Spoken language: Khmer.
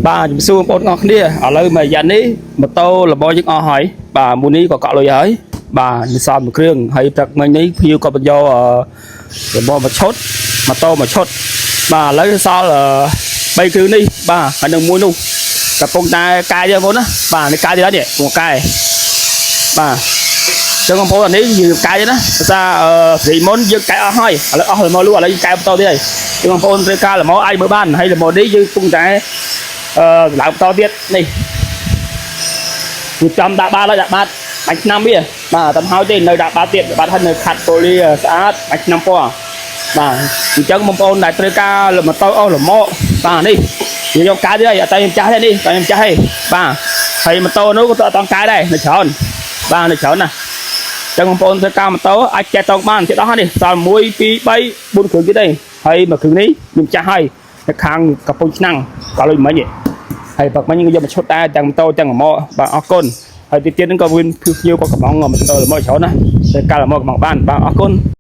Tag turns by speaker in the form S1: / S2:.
S1: បាទជំរាបសួរបងប្អូនទាំងអស់គ្នាឥឡូវមួយរយៈនេះម៉ូតូរបស់យើងអស់ហើយបាទមួយនេះក៏កក់លុយហើយបាទនេះសល់មួយគ្រឿងហើយព្រឹកមិញនេះភៀវក៏បញ្យកអឺរបស់មួយឈុតម៉ូតូមួយឈុតបាទឥឡូវសល់អឺបីគ្រឿងនេះបាទហើយនឹងមួយនោះកំពុងតែកាយទេបងប្អូនណាបាទនេះកាយទៀតហើយនេះកំពុងកាយបាទចឹងបងប្អូនអានេះយើងកាយទេណាភាសាអឺស្រីមុនយើងកាយអស់ហើយឥឡូវអស់ល្មមលូឥឡូវយើងកាយបន្តទៀតហើយចឹងបងប្អូនត្រូវការល្មមអាចមើលបានហើយល្មមនេះយើងកំពុងតែ អឺឡើងបន្តទៀតនេះគឺចំដាក់បាតហើយដាក់បាតបាញ់ឆ្នាំវាបាទតែហើយទេនៅដាក់បាតទៀតបាតហើយនៅខាត់ប៉ូលីស្អាតបាញ់ឆ្នាំពណ៌បាទអញ្ចឹងបងប្អូនដែលត្រូវការម៉ូតូអស់លម៉កបាទនេះយើងយកកាយទៀតហើយអត់តែខ្ញុំចាស់ទេនេះតែខ្ញុំចាស់ទេបាទហើយម៉ូតូនោះក៏អត់តង់កាយដែរនៅច្រើនបាទនៅច្រើនណាស់ចឹងបងប្អូនត្រូវការម៉ូតូអាចចែកតងបានទៀតអស់ហើយនេះសល់1 2 3 4គ្រឿងទៀតទេហើយមួយគ្រឿងនេះខ្ញុំចាស់ហើយនៅខាងកំពង់ឆ្នាំងក៏លុយមិញទេ ហើយព្រឹកមិញយើងយកមកឈុតដែរទាំងម៉ូតូទាំងលម៉បាទអរគុណហើយទីទៀតហ្នឹងក៏មានភ្ញៀវក៏កំងម៉ូតូលម៉ច្រើនណាតែកាលលម៉កំងបានបាទអរគុណ។